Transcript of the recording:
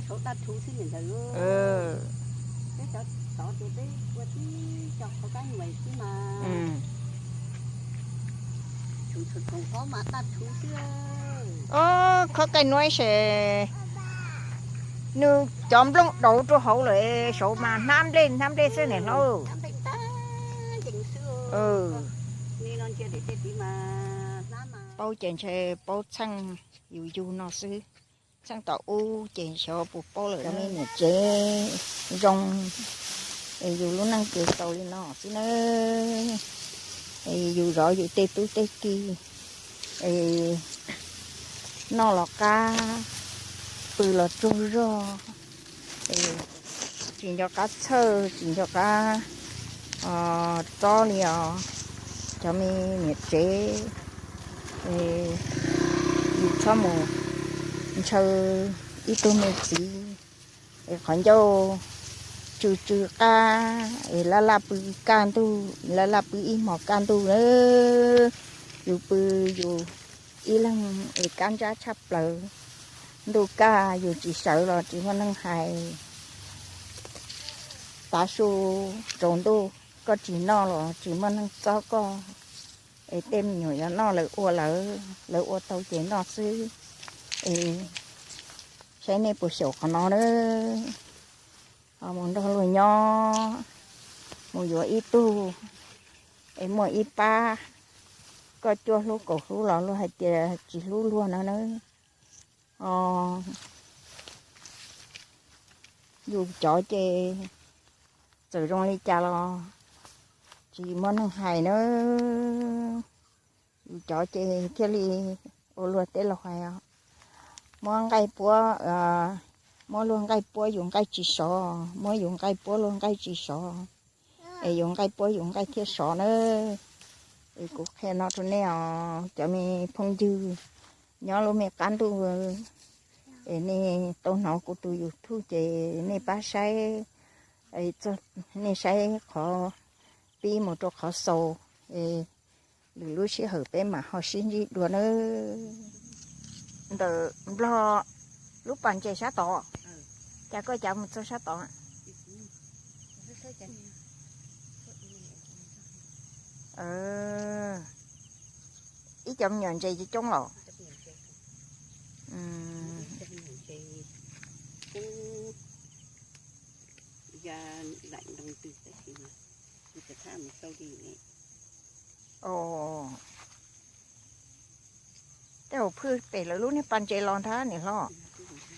Thaum taj thu xwb niam ntxawm. Peb cov tod ces peb ua tib co qhov kab nyuam xwb mas. Thaum qhov mas taj thu xwb. Ob, qhov kaij nuav se nws cov nplooj dauv rau hauv lawm, saud mas hnab nplej hnab nplej xwb niam hlob. Paub ces ntshe paub txheej yus yug no xwb. Txheej tom ub ces xyov puas paub lawm. Cov me niam tsev zoo, es yus lub neej ces tau li no xwb na. Es yus zov yus tej tub tej ki, es noj los qab, pw los tsaug zog, es tsis nco qab txhawj, tsis nco qab txob li os. Cov me niam tsev, yus txhob mus ntshaw ib tug me txiv es qhov ncauj tsw tsw qab es laj laj pw kaj ntuj, laj laj pw ib hmos kaj ntuj na. Yus pw yus ib leeg es kab ntsab tshaj plaws. Ntuj kaj yus tsis sawv los tsis muaj neeg hais. Tav su tsaus ntuj koj tsis noj los tsis muaj neeg txob koj. Es tej me nyuam yuav noj lawv ua lawv, lawv ua tau ces noj xwb. Es saib nej puas xyaum qhov no na. Ho mus nrog luag nyob, mus yuav ib tug, es muaj ib pab, koj cuaj hlub kaum hlub los luag hais tias tsis hlub luag no na. Yus cov ces txawm zoo li cas los tsis muaj neeg hais na. Yus cov ces thiaj li ua luag tej laus hais os, muab nqaij puab, muab luag nqaij puab yus nqaij tsis sov, muab yus nqaij puab luag nqaij tsis sov, es yus nqaij puab yus nqaij thiaj sov na. Es kuv qhia no rau nej os cov me phooj ywg nyob lub me qab ntuj, es nej tau hnov kuv tus YouTube ces nej pab saib, nej saib qhov pib mus rau qhov xaus, es lwm lub sij hawm peb mam ho sib ntsib dua nawb. Ntawm Nplog lub pas ntses sab tod, cas koj cav mus txog sab tod? Ib cov me nyuam ntses coob coob los. Tej zaum phwj pem lawv lub niag pas ntses los ntag niam hlob.